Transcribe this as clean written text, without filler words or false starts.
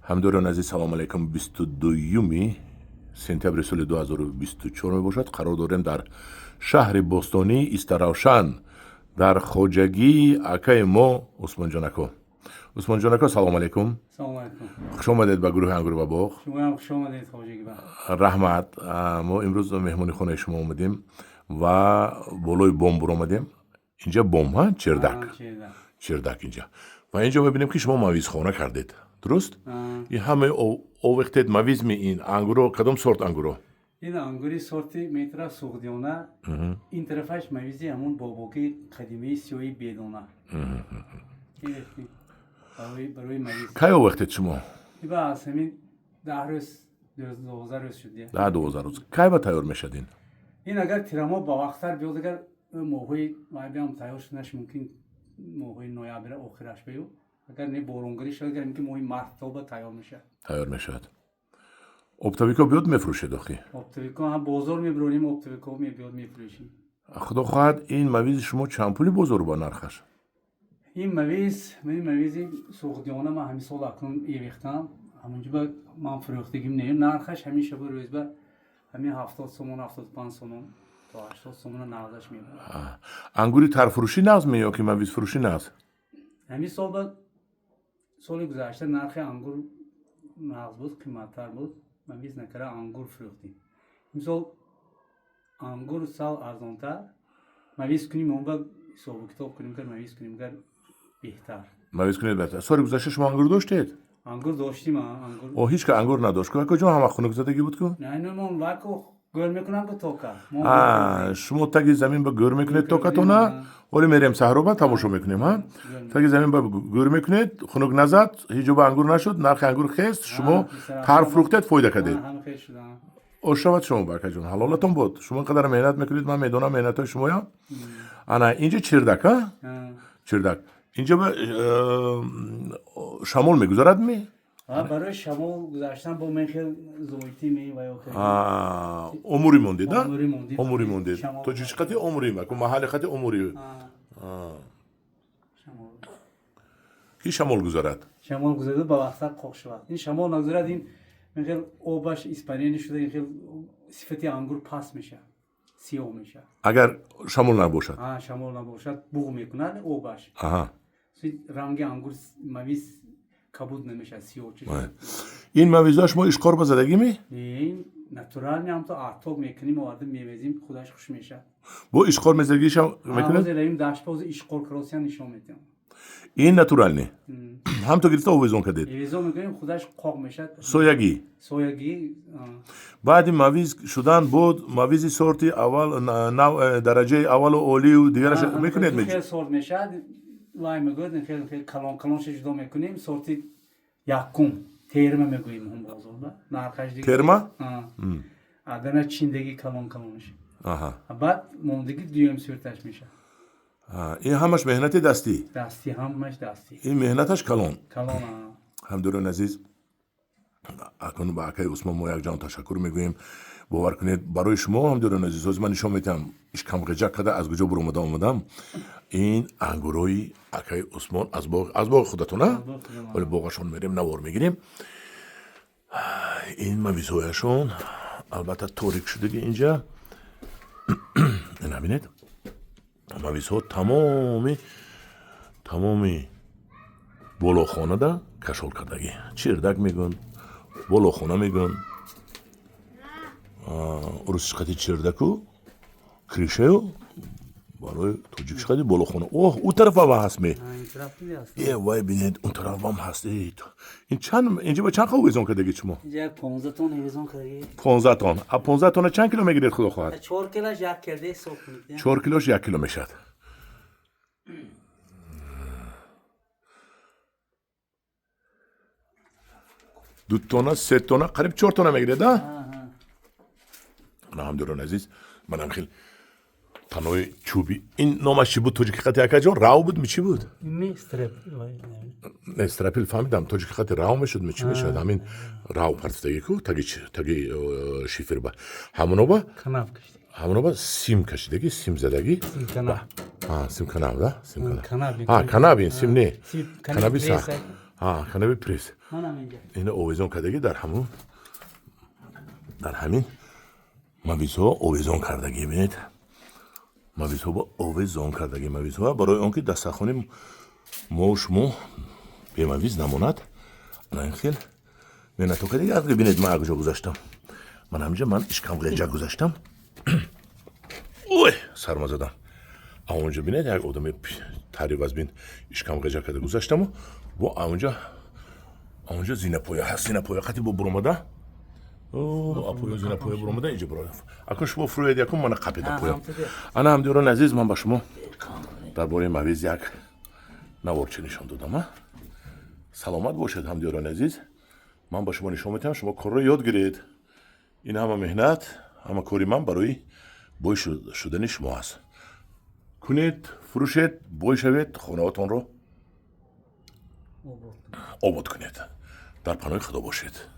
Ҳамдорони азиз, салому алайкум. 22 сентябри соли 2024 мебошад. Қарор дорем дар шаҳри бостонии Истаравшан, дар хоҷагии акаи мо Усмонҷон ако. Усмонҷон ако, салому алайкум. Салому алайкум. Хуш омадед ба гурӯҳи Ангур ва боғ. Шумоям хуш омадед, хоҷагӣ ба. Раҳмат. Мо имрӯз меҳмони хонаи шумо омадем ва болои бом буромадем. Инҷа бом, ҳа, чердак. Чердак инҷа. Ва инҷо мебинем, ки шумо мавизхона кардед, дуруст? Ин ҳамаи овехтед мавизми ин ангуро, кадом сорт ангуро? Ин ангури сорти метра Суғдиёна, ин тарафаш мавизи ҳамун бобоки қадимаи сиёҳи бедона. Барои мавиз. Кай овехтед шумо? Иба аз ҳамин 10 рӯз, 12 рӯз шуд. 10-12 рӯз. Кай ба тайёр мешад ин? Ин агар тирамоҳ ба вақттар биёд, агар моҳҳои майбиам тайёр шуданаш мумкин, моҳҳои ноябр охираш бею, агар не боронгарӣ шуд, агар ки моҳи март то ба тайёр мешавад. Тайёр мешавад. Оптовико биёд, мефурӯшед охи? Оптовико ҳам бозор мебиронем, оптовико мебиёд, мефурӯшем. Худо хоҳад, ин мавизи шумо чанд пули бозор ба нархаш? Ин мавиз, ин мавизи Суғдиёна, ман ҳамин сол акнун евехтам, ҳамонҷо ба ман фурӯхтагим не, нархаш ҳамин шабу рӯз ба ҳамин 70 сомон, 75 сомон то 80 сомона нағзаш мебарад. Ангури тарфурӯшӣ нағз ме ё ки мавизфурӯшӣ нағз? Ҳамин сол ба соли гузашта нархи ангур нағз буд, қиматтар буд, мавиз накара ангур фурӯхтем. Имсол ангур сал арзонтар, мавиз кунем, он ба ҳисобу китоб кунем, гар мавиз кунем, гар беҳтар. Мавиз кунед беҳтар. Соли гузашта шумо ангур доштед? Ангур доштим, ангур. О, ҳеч ка ангур надошт ку, акоҷон, ҳама хунукзадагӣ буд ку? Не, не, мон ваку гӯр мекунам ку тока. Шумо таги замин ба гӯр мекунед токатона? Ҳоле мерем саҳроба, тамошо мекунем, ҳа? Таги замин ба гӯр мекунед, хунук назад, ҳеҷ ҷо ба ангур нашуд, нархи ангур хест, шумо тар фурӯхтед, фоида кардед. Ош шавад шумо, баркаҷон, ҳалолатон буд. Шумо ин қадар меҳнат мекунед, ман медонам меҳнатҳои шумоям. Ана инҷо чердак, а? Чердак. Инҷо ба шамол мегузарад ми? Барои шамол гузаштан бо мен хел зоитӣ ме ва ё омурӣ мондед, а? Омурӣ мондед. Тоҷикчи қати омурӣ, ку маҳалли қати омурӣ. Ки шамол гузарад? Шамол гузарад, ба вақттар қоқ шавад. Ин шамол нагузарад, ин хел обаш испарение шуда, ин хел сифати ангур паст мешавад, сиёҳ мешавад. Агар шамол набошад? Шамол набошад, буғ мекунад обаш. Ранги ангур, мавиз кабуд намешавад, сиёҳ. Ин мавизҳо шумо ишқор ба задагӣ ми? Не, натуральный, ҳамто артоб мекунем, оварда мевезим, худаш хуш мешавад. Бо ишқор мезадагиашам мекунед? Ҳозир равим дашт, боз ишқор кросиян нишон медиҳам. Ин натуральный, ҳамто гирифта овезон кардед? Овезон мекунем, худаш қоқ мешавад. Соягӣ? Соягӣ. Баъди мавиз шудан буд мавизи сорти аввал, дараҷаи аввалу олию дигараш мекунед? Хел сорт мешавад, вай мегӯяд, хел хел калон калонша ҷудо мекунем, сорти якум терма мегӯем ҳум бозорба, нархаш. Терма. Адана чиндаги калон калонш, баъд мондагӣ дуюм сорташ мешавад. Ин ҳамаш меҳнати дастӣ? Дастӣ, ҳамаш дастӣ. Ин меҳнаташ калон. Калон. Ҳамдорони азиз, акнун ба акаи Усмон мо якҷон ташаккур мегӯем. Бовар кунед, барои шумо, ҳамдорони азиз, ҳозир ман нишон медиҳам, ишкамғиҷак карда аз куҷо буромада омадам. Ин ангурои акаи Усмон аз боғи худатон, а? Ҳоле боғашон мерем, навор мегирем. Ин мавизҳояшон, албатта, торик шудаги инҷа. Ина бинед, мавизҳо тамоми болохонада кашол кардагӣ. Чердак мегӯянд, болохона мегӯянд, русиш қати чердаку крышаю, барои тоҷикиш қати болохона. Оҳ, ӯ тарафам ҳаст ме? Е, вай, бинед, он тарафам ҳаст. Ин чанд, инҷа ба чанд қа овезон кардагӣ шумо? 15 тон. А 15 тона чанд кило мегиред, худо хоҳад? 4 килош як кило ҳисоб кунед. 4 килош як кило мешавад. Ду тона, се тона, қариб 4 тона мегиред, а? Ҳамдорони азиз, манам хел танои чӯби, ин номаш чӣ буд тоҷики қати, акаҷон? Рав буд ми, чӣ буд? Не, стропил фаҳмидам, тоҷики қати рав мешуд ми, чӣ мешуд? Ҳамин рав партифтагӣ ку таги шифрба, ҳамоноба сим кашидагӣ, сим задагӣ, сим канав, да, сим канав, ин сим не, канаби сахт. Канаби пресс. Манам инҷа. Ина овезон кардагӣ дар ҳамун, дар ҳамин мавизҳо овезон кардагӣ. Бинед, мавизҳо ба овезон кардагӣ, мавизҳо барои он ки дастархони мо шумо бемавиз намонад. Ана ин хел меҳнатҳо кардагӣ. Бинед, ман куҷо гузаштам. Ман ҳаминҷа ман ишкамғеҷа гузаштам, ой, сарма задам. Аонҷо бинед, як одами тари вазбин ишкамғеҷа карда гузаштаму бо аонҷа зинапоя ҳаст, зинапоя қати бо буромада, апоя, зинапоя буромада, инҷа бурода. Акун шумо фурӯед, якун мана қапед апоя. Ана, ҳамдиёрони азиз, ман ба шумо дар бораи мавиз як наворча нишон додам. А саломат бошед, ҳамдиёрони азиз. Ман ба шумо нишон медиҳам, шумо корро ёд гиред. Ин ҳама меҳнат, ҳама кори ман барои бой шудани шумо аст. Кунед, фурӯшед, бой шавед, хонаотонро обод кунед. Дар паноҳи Худо бошед.